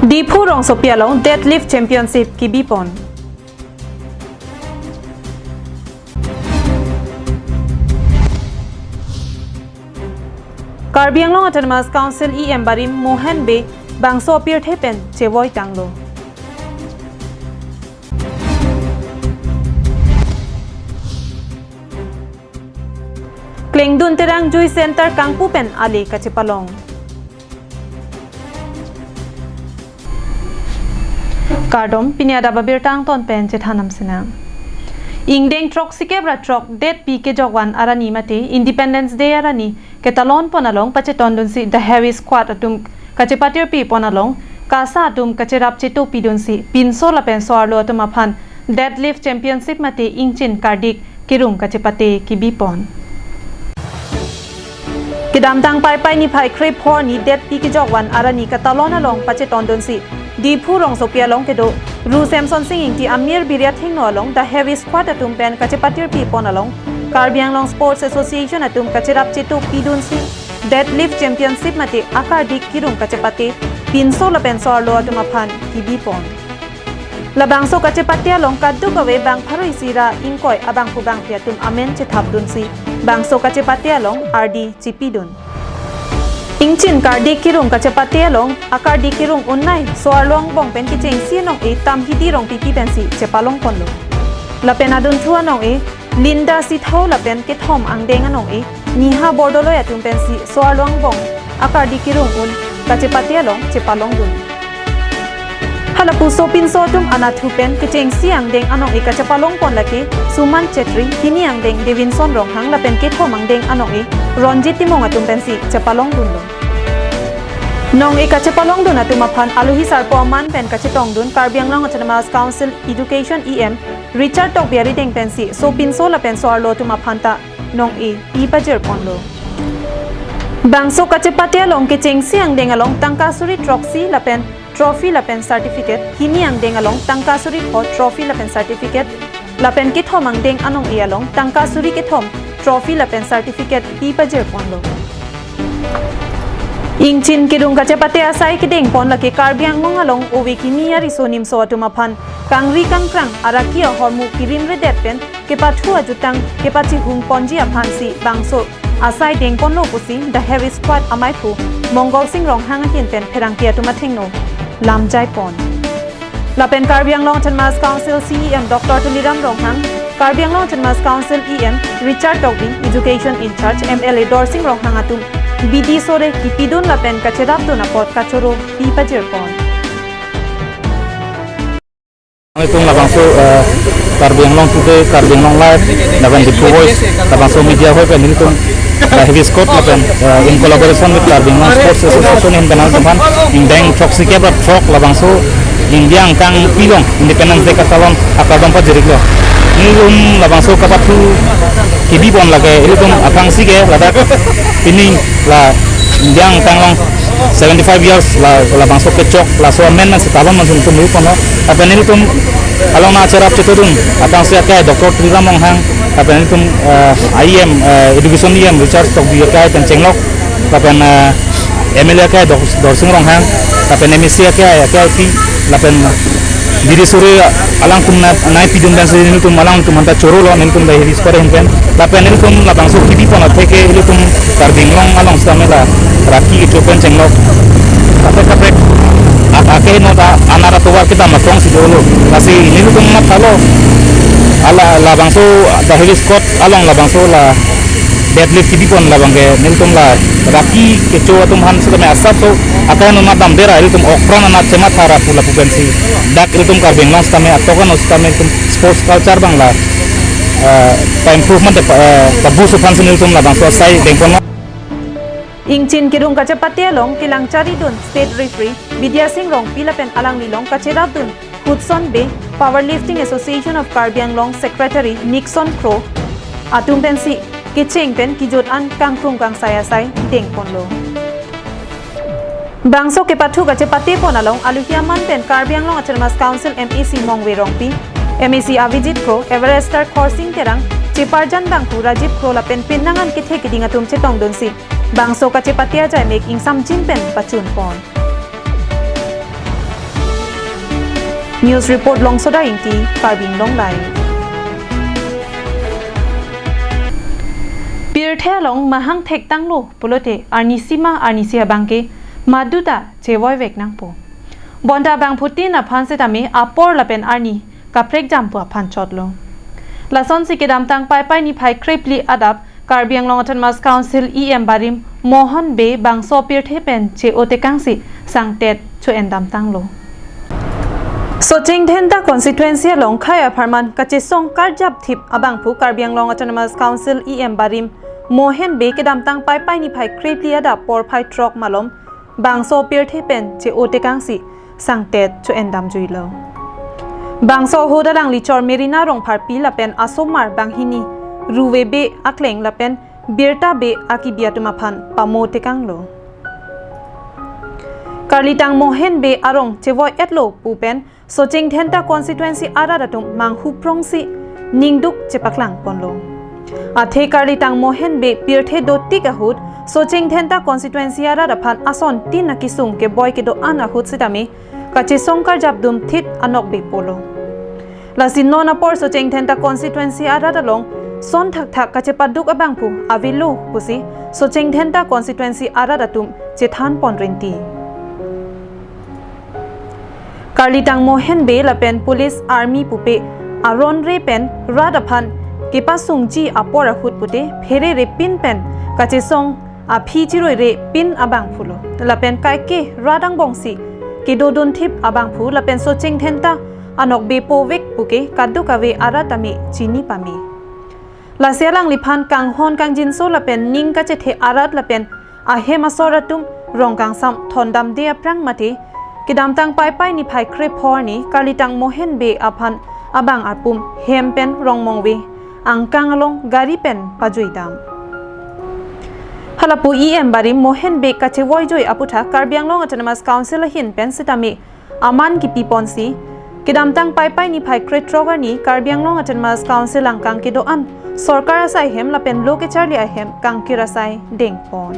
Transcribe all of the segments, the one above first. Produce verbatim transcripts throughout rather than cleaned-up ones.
Diphu rongsopi along Deadlift Championship kebipon. Karbi Anglong Autonomous Council E M barim Mohan Bey bangso apirthe pen chevoi tanglo. Klengdun Terang Juice Center kangpu pen ale kachepalong. Kardom, pini adap abirta angton pen chethan nam sinang. Ingdeng throksikep ra throk Detpi kejokvan arni mate Independence Day arni ketalon pon along pachetondunsi The Heavy Squad atum kachepatirpi pon along KASA atum kacherap chetopidunsi pinso lapen so-arlo atum aphan Deadlift Championship mate ingchin kardik kerung kachepate kebipon. Kedamtang Paipai niphai kre-pho arni Detpi kejokvan arni ketalon along pachetondunsi Diphu rongsopi along kedo Ru Semsonsing Ingti amir Biriathengno along The Heavy Squad atum pen kachepatirpi pon along Karbi Anglong Sports Association atum kacherap chetopidunsi Deadlift Championship mate akardik kerung kachepate pinso lapen so-arlo atum aphan kebipon. Labangso kachepate along kadokave bang pharo isi ra ingkoi abangphu bangphi atum amen chethapdunsi bangso kachepate along ardi chepidun. Ingchin kardik kerung kachepate along akardik kerung unnai so-arlo angbong pen kechengsi anong-e Tamhidi Rongpipi pensi chepalong ponlo. Lapen adunthu anong-e Linda Sitho lapen kethom angdeng anong-e Niha Bordoloi atum pensi so-arlo angbong akardik kerung un kachepate along chepalongdun. Halapuson pinso atum anatthu pen kechengsi angdeng anong-e kachepalong pon lake Suman Chetri, hini angdeng Devinson Ronghang lapen kethom angdeng anong-e Ronjit Timung atum pensi chepalongdunlo. Nong-e kachepalongdun atum aphan alohi sarpo aman pen kachetongdun Karbi Anglong Autonomous Council Education E M Richard Tokbi arideng pensi sopinso lapen so-arlo atum aphanta nong-e pi pajir ponlo. Bangso kachepate along kechengsi angdeng along tangka suri throksi lapen trophy lapen certificate, hini angdeng along tangka suri pho trophy lapen certificate, lapen kethom angdeng anong-e along tangka suri kethom trophy lapen certificate pi pajir ponlo. Ingchin kerung kachepate asai kedeng pon lake Karbi Anglong along ove kimi ariso nimso atum aphan kangri kangkrang araki ahormu kerimredet pen kepathu ajutang kepachihung ponji aphansi bangso asai deng ponlo pusi The Heavy Squad amaiphu Mongol Sing Ronghang ahin pen pherangke atum athengno lamjai pon. Lapen Karbi Anglong Autonomous Council C E M Doctor Tuliram Ronghang, Karbi Anglong Autonomous Council E M Richard Tokbi, Education in Charge M L A Dorsing Ronghang atum bidi sore kipidun lapen kacherapdun apot kachoro pi pajir pon. Nelitum labangso, eh, Karbi Anglong Today, Karbi Anglong Live, lapen Diphu Voice, labangso media hoi pen nelitum, eh, Heavy Squad lapen, eh, in collaboration with Karbi Anglong Sports Association ahin pen nelitum aphan ingdeng throksikep ra throk labangso India angkang pilong Independence Day ketalon akardom pajir-iklo. Nelitum labangso kapathu kebi pon lake ilitum aphrangsi ke ladak pini la India angkang along seventy-five years la, labangso kechok laso amen man si talon man si nelitum ri ponlo. Lapen nelitum along nangcherap chetodun aphrangsi akai Doctor Tuliram Ronghang, lapen nelitum, eh, E M, eh, Education E M Richard Tokbi akai pen chenglok, lapen, eh, M L A akai Dor-, Dorsing Ronghang, lapen M A C akai, akai pi, lapen bidi sore alangtum na, nangpidun pensi nelitum alangtum aphanta chorolo, nelitum The Heavy Squad ahin pen. Lapen nelitum labangso kebi pon atheke ilitum Karbi Anglong along sitame la raki kecho pen chenglok kaprek kaprek a-, akai no ta anat atovar kedam akrong si dolo. Lasi nelitum mathalo, ala labangso The Heavy Squad along labangso la deadlift kebi pon labang ke nelitum la raki kecho atum aphan sitame asapso akai no anat damde ra ilitum okpran anat chematha ra pu lapu pensi dak ilitum Karbi Anglong sitame atokan sitame ilitum sports culture abang la, eh, pa-improvement pa, eh, pa-boost aphansi nelitum labangso asai deng ponlo. Ingchin kerung kachepate along kelang charidun state referee Bidya Sing Rongpi lapen alanglilong kacherapdun Hudson Bey, Powerlifting Association of Karbi Anglong Secretary Nixon Kro atum pensi kecheng pen kejut an kangkrung kangsai asai deng ponlo. Bangso kepathu kachepate pon along alohi aman pen Karbi Anglong Autonomous Council M A C Mongve Rongpi, M A C Avijit Kro, Everester Khorsing Terang, Cheparjan Bangphu Rajib Kro lapen penang an kethe keding atum chetongdunsi bangso kachepate ajai mek ingsamjin pen pachun pon. News report Longsoda Ingti, Karbi Anglong Live. Pirthe along mahang thektanglo pulote arnisi ma arnisi abangke maduta chevoivek nangpo. Bonta bangphutin aphan setame apor lapen arni kaprek jampo aphan chotlo. Lasonsi kedamtang Paipai niphai krephli adap Karbi Anglong Autonomous Council E M barim Mohan Bey bangso pirthe pen che-o tekangsi sangtet cho-endamtanglo. Socheng Dhenta constituency along khei apharman kachesong karjap thip abangphu Karbi Anglong Autonomous Council E M barim Mohan Bey kedamtang Paipai niphai krephli adap porphai throk malom bangso pirthe pen che-o tekangsi sangtet cho-endamjuilo. Bangso ahut alangli chor Merina Rongpharpi lapen asomar banghini Ruve Bey akleng lapen Birta Bey akibi atum aphan pamo tekanglo. Karlitang Mohan Bey arong chevoi-etlo pu pen Socheng Dhenta constituency arat atum manghu prongsi ningduk chepaklang ponlo. Athe Karlitang Mohan Bey pirthe dotik ahut Socheng Dhenta constituency arat aphan asontin akisung keboi kedo-an ahut setame kachesong karjap dum thit anok bepolo. Lasi non apor Socheng Dhenta constituency arat along son thakthak kachepaduk abangphu avelo pusi Socheng Dhenta constituency arat atum chethan pon rinti. Karlitang Mohan Bey lapen police army pupe aron re pen rat aphan kepasungji apor ahut pute pherere pin pen kachesong aphi chiroire pin abangphulo. Lapen kaike rat angbongsi kedodun thip abangphu lapen Socheng Dhenta anok bepovek puke kadokave arat tame chini pame. Lasi alangliphan kanghon kangjinso lapen ning kachethe arat lapen ahem asor atum rong kangsam thondamde aphrang mate kedamtang Paipai niphai krepho arni Karlitang Mohan Bey aphan abang arpum hem pen Rongmongve angkang along gari pen pajuidam. Halapu E M barim Mohan Bey kachevoijui aputhak Karbi Anglong Autonomous Council ahin pen setame aman kipi ponsi kedamtang Paipai niphai krethrok arni Karbi Anglong Autonomous Council angkang kedo-an sorkar asai ahem lapen lo kecharli ahem kangkir asai dengpon.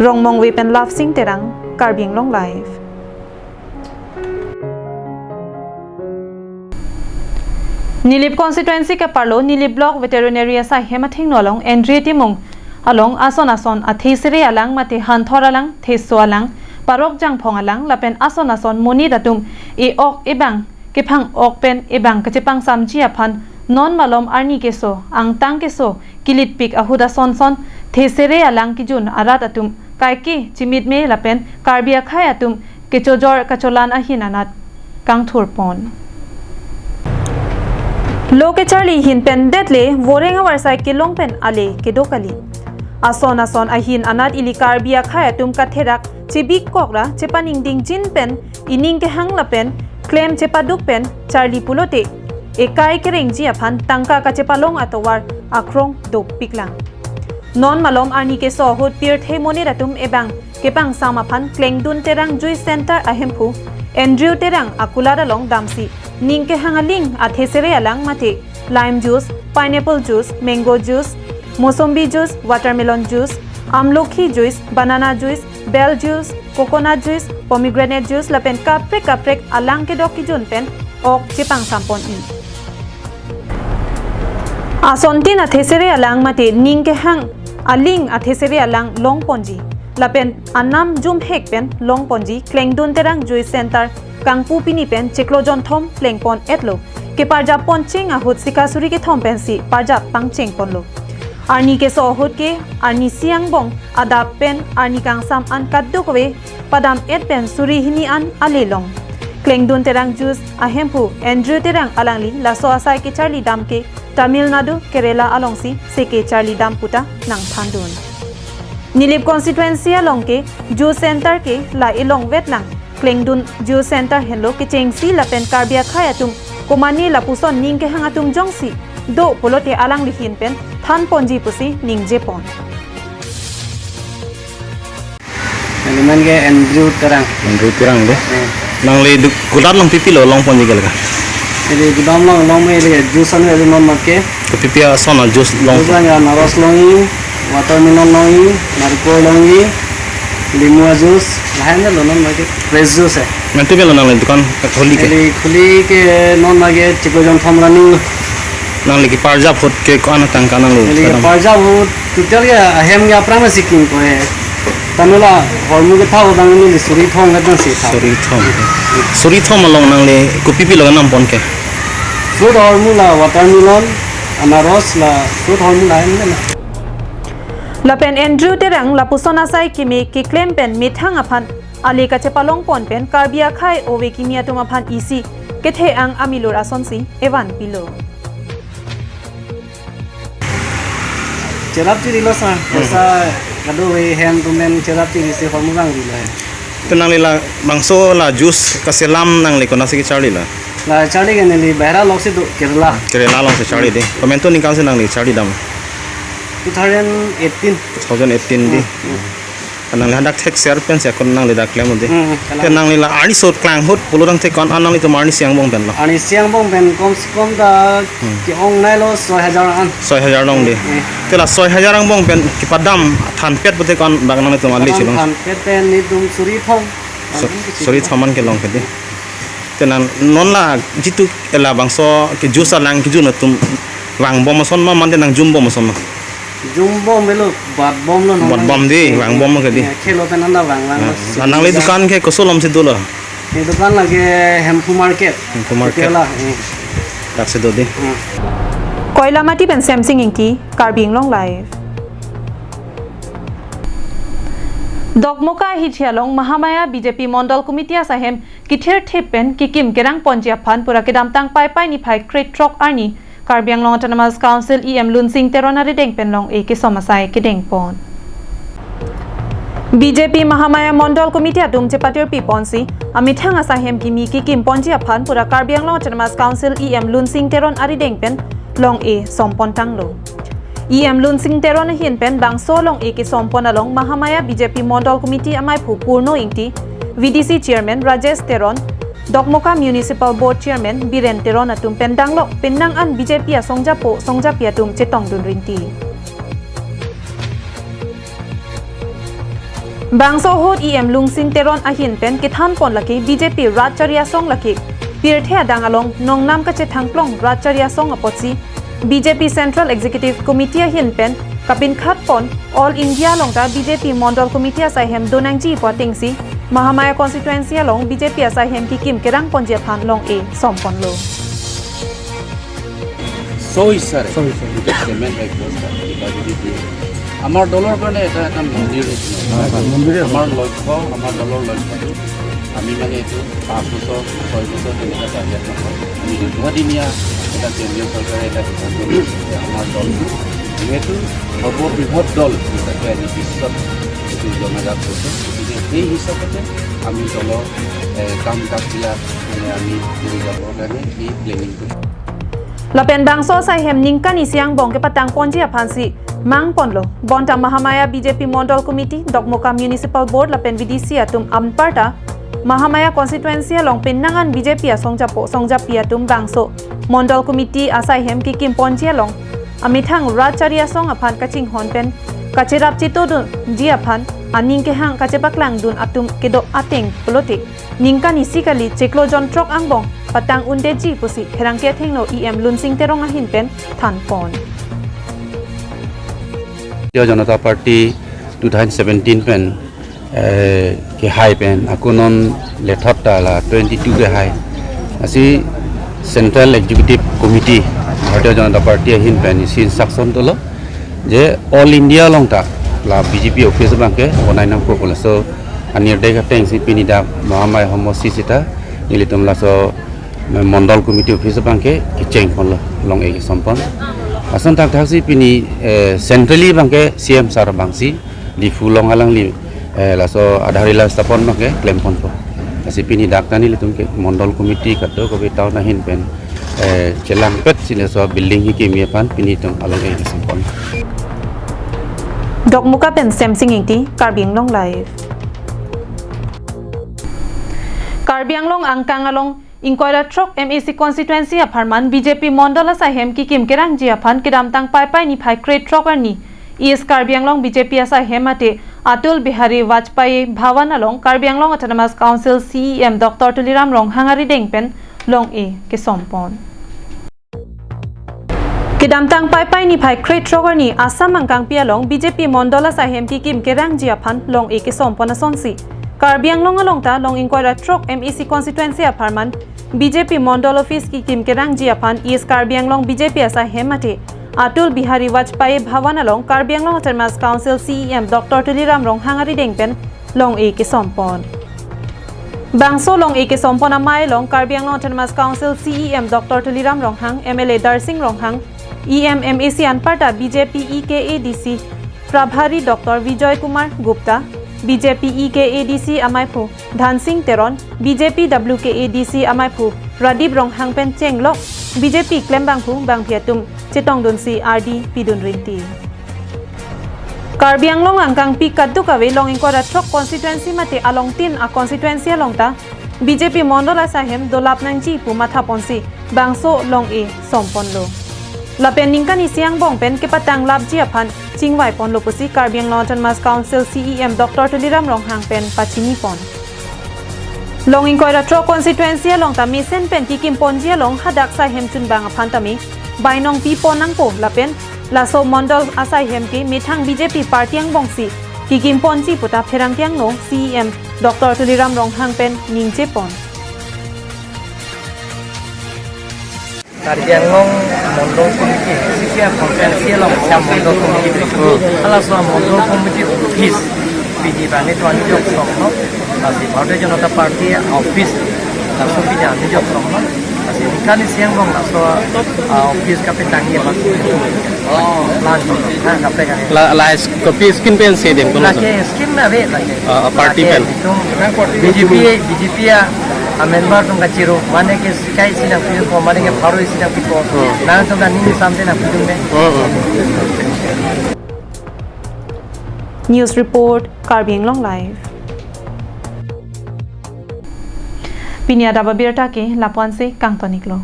Rongmongve pen Love Sing Terang, Karbi Anglong Live. Nilip constituency keparlo Nilip block veterinary asai hem athengno along Andrew Timung along ason ason athe sere alang mate hanthor alang, theso alang, parok jangphong alang lapen ason ason monit atum e-ok ebang kephang-ok pen ebang kachepangsamji aphan non malom arni keso, angtang keso, kilitpik ahut ason son the sere alang kijun arat atum kaike chimitme lapen Karbi akhei atum kechojor kacholan ahin anat kangthurpon. Lo kecharli ahin pen detle voreng avarsai kelong pen ale kedo kali. Ason ason ahin anat ili Karbi akhei atum katherak chebikok ra chepaningdingjin pen ining kehang lapen klem chepaduk pen charli pulote ekai kerengji aphan tangka kachepalong atovar akrong dopiklang. Non malom arni keso ahut pirthe monit atum ebang kepangsam aphan Klengdun Terang Juice Center ahemphu Andrew Terang akulat along damsi ning kehang aling athe sere alang mate lime juice, pineapple juice, mango juice, mosombi juice, watermelon juice, amlokhi juice, banana juice, bel juice, coconut juice, pomegranate juice lapen kaprek kaprek alang kedok kijun pen ok chepangsampon-i. Asontin athe sere alang mate ning kehang aling athe sere alang longponji lapen anam jumhek pen longponji Klengdun Terang Juice Center kangpu pini pen chiklo jonthom plengpon-etlo. Keparjappon cheng ahut sikha suri kethom pensi parjap pangchengponlo. Arni keso ahut ke arnisi angbong adap pen arni kangsam an kadokave padam-et pen suri hini an ale long. Klengdun Terang Juice ahemphu Andrew Terang alangli laso asai kecharli dam ke Tamil Nadu, Kerala alongsi seke charli dam puta nangthandun. Nilip constituency along ke juice center ke la elongvet nang. Klengdun Juice Center henlo kechengsi lapen Karbi akhei atum komane lapuson ning kehang atum jongsi do pulote alangli ahin pen thanponji pusi ningjepon. Nelimen ke Andrew Terang. Andrew Terang de. Eh. Nangli du-, kulat long pipi lo longponji ke laka? Ili gudam long long me ili juice an ili non mat ke. Ke pipi ason juice long. Juice an ya anaros long-i, Watermelon longji, narikol longji, limu a-juice, lahainelo non mage fresh juice eh. Manthu ke lo nangli dukan khuli ke? Neli khuli ke non mage chiklo jonthom running lo. Nangli keparjap ahut ke ko-an atangka nangli? Neli keparjap ahut total ke ahem ke aphrang si kingkoi. Tanula hormu ketha abang neli suri thom ke dang si tha. Suri thom. Suri thom along nangli kopi pi lo nangpon ke? Fruit hormu la watermelon, anaros la fruit hormu la en na. Lapen Andrew Terang lapuson asai keme keklem pen methang aphan ale kachepalongpon pen Karbi akhei ove kimi atum aphan isi kethe-ang amilur asonsi evan pilo. Cherap chiri lo sa, hmm, esa kado-kave hem atum pen cherap chiri si hormu vangrilo he. Te nangli labangso la juice kaselam nangli konatsi kecharli la? La charli ke neli bahera along si do, Kerala. Kerala along si charli de. Komantu aningkan si nangli charli dam? Two thousand eighteen. Two thousand eighteen de. Hmm, hmm. Nangli hadak thekser pensi akun nangli dak klem de. Hmm, hmm, kalang. Te nangli la arni sot klang ahut pulo tangte ko-an nanglitum arnisi angbong pen lo? Arnisi angbong pen kom se kom ta, hmm, ke-ong nai lo soi hajar an. Soi hajar long de. Hmm. Te la soi hajar angbong pen kepadam thanpet pute ko-an bak nanglitum ali, padam chilong? Thanpet pen netum suri thom. Su-, suri thom an kelong ke de. Te nang non la jitu labangso ke juice alang kejun atum vangbom ason ma mate nang jumbom ason ma? Jumbom avelo, batbom lo non. Batbom de, vangbom ke de. Ya, khelo pen anda vang vang. Ah, lo. Nangli dukan ke koson along si dolo? Ye dukan lake Hemphu Market. Hemphu Market. Hotel la, eh. Dak si do de. Hmm. Koilamati pen Semsing Ingti, Karbi Anglong Live. Dokmoka ahithi along Mahamaya B J P Mondol Committee asaihem kithirthip pen kekim kerang ponji aphan pura kedamtang Paipai niphai krethrok arni Karbi Anglong Autonomous Council E M Lunsing Teron arideng pen long-e kesom asai kedengpon. B J P Mahamaya Mondol Committee atum chepatirpi ponsi amethang asaihem kimi kekim ponji aphan pura Karbi Anglong Autonomous Council E M Lunsing Teron arideng pen long-e sompon tanglo. E M Lunsing Teron ahin pen bangso long-e kesompon along Mahamaya B J P Mondol Committee amaiphu Purno Ingti, V D C Chairman Rajesh Teron, Dokmoka Municipal Board Chairman Biren Teron atum pen danglok penang an B J P asongjapo songjapi atum chetongdun rinti. Bangso ahut E M Lunsing Teron ahin pen kethanpon lake B J P rat chari asong lake pirthe adang along nongnam kachethangplong rat chari asong apotsi B J P Central Executive Committee ahin pen kapinkhatpon All India along ta B J P Mondol Committee asaihem donangji pu atengsi Mahamaya constituency along B J P asaihem kekim kerang ponji aphan long-e somponlo. স্ব ইচ্ছাৰে স্ব ইচ্ছাৰে। গোটেই চেমেণ্ট বেগবস্তা কিবা যদি দিয়ে। আমাৰ দলৰ কাৰণে এটা এটা মন্দিৰ নিচিনা। হয়, হয়, মন্দিৰে হয়। আমাৰ লক্ষ্য, আমাৰ দলৰ লক্ষ্যটো আমি মানে এইটো পাঁচ বছৰ, ছয় বছৰ তেনেকুৱা টাৰ্গেট নহয়। আমি দীৰ্ঘদিনীয়া এটা কেন্দ্ৰীয় চৰকাৰে এটা সিদ্ধান্ত লৈছে যে আমাৰ দলটো যিহেতু সৰ্ববৃহৎ দল হিচাপে আজি বিশ্বত এইটো জনাজাত হৈছে, গতিকে সেই হিচাপতে আমি দলৰ, এ, কাম কাজবিলাক মানে আমি কৰি যাবৰ কাৰণে এই প্লেনিংটো। Lapen bangso asaihem ningkan isi angbong kepatang ponji aphansi mangponlo. Bonta Mahamaya B J P Mondol Committee, Dokmoka Municipal Board lapen V D C atum anparta Mahamaya constituency along penang an B J P asongjapo songjapi atum bangso Mondol Committee asaihem kekim ponji along amethang rat chari asong aphan kachinghon pen kacherap chetongdunji aphan aning kehang kachepaklangdun atum kedo ateng pulote ningkan isi kali chiklo jonthrok angbong patang undeji pusi pherangke athengno E M Lunsing Teron ahin pen thanpon. Bharatiya Janata Party two thousand seventeen pen, eh, kehai pen, ako non lethot ta la twenty-two kehai. Lasi Central Executive Committee, Bharatiya Janata Party ahin pen isi instruction dolo, je All India along ta la B J P office abangke bonai nangpo pulo. So, anirde atengsi pini dak Mahamaya homosti sita, nelitum laso Mondol Committee Office abangke kechengponlo long-e kesompon. Ason thakthaksi pini, eh, centrally abangke C M sir abangsi Diphu along alangli, eh, laso Adharshila Sthapon abangke klemponpo. Lasi pini dak ta nelitum ke Mondol Committee kadokave town ahin pen, eh, chelangpetsi laso building kekimi aphan pini itum along-e kesompon. Dokmoka pen Semsing Ingti, Karbi Anglong Live. Karbi Anglong angkang along ingkoi ra throk M A C constituency apharman B J P Mondol asaihem kekim kerangji aphan kedamtang Paipai niphai krethrok arni East Karbi Anglong B J P asai hem mate Atal Bihari Vajpayee Bhavan along Karbi Anglong Autonomous Council C E M Doctor Tuliram Ronghang arideng pen long-e kesompon. Kedamtang Paipai niphai krethrok arni Assam angkangpi along B J P Mondol asai hem kekim kerangji aphan long-e kesompon asonsi Karbi Anglong along ta long ingkoi ra throk M A C constituency apharman B J P Mondol office kekim kerangji aphan East Karbi Anglong B J P asai hem mate Atal Bihari Vajpayee Bhavan along Karbi Anglong Autonomous Council C E M Doctor Tuliram Ronghang arideng pen long-e kesompon. Bangso long-e kesompon amei along Karbi Anglong Autonomous Council C E M Doctor Tuliram Ronghang, M L A Darsing Ronghang, E M, M A C anparta B J P E K A D C Prabhari Doctor Vijoy Kumar Gupta, B J P E K A D C amaiphu Dhansing Teron, B J P W K A D C amaiphu Radip Ronghang pen chenglok B J P klembangphu bangphi atum chetongdunsi ardi pidun rinti. Karbi Anglong angkangpi kadokave long ingkoi ra throk constituency mate alongtin a constituency along ta B J P Mondol asai hem dolap nangji pu mathaponsi bangso long-e somponlo. Lapen ningkan isi angbong pen kepatanglapji aphan chingvaiponlo pusi Karbi Anglong Autonomous Council C E M Doctor Tuliram Ronghang pen pachinipon. Long ingkoi ra throk constituency along ta mesen pen kekimponji along hadak sai hem chunbang aphan tame bainong pipon nangpo lapen laso Mondol asai hem ke methang B J P party angbongsi kekimponji puta pherangke angno C E M Doctor Tuliram Ronghang pen ningje pon. Karbi Anglong Mondol Committee, C C R conference along sa Mondol Committee. Hmm. Halaso Mondol Committee office pini bani to ani jok songno, lasi Bharatiya Janata Party office laso pini ani jok songno, lasi ningkan isi angbong laso, ah, office kapetangji abang. Oh. Plan to, ha, kape kare. La, la is-, kopi scheme pen si adim kono? Lake scheme ave lake. Ah, ah, party lake pen. Itum B J P, B J P a, a member atum kachiro, mane ke kai si nangpidunpo, mane ke pharo isi nangpipo. Hmm. Nangtum kan nini samte nangpidunme. Hmm, hmm. News report, Karbi Anglong Live. Pini adap abirta ke lapu-ansi kangtoniklo.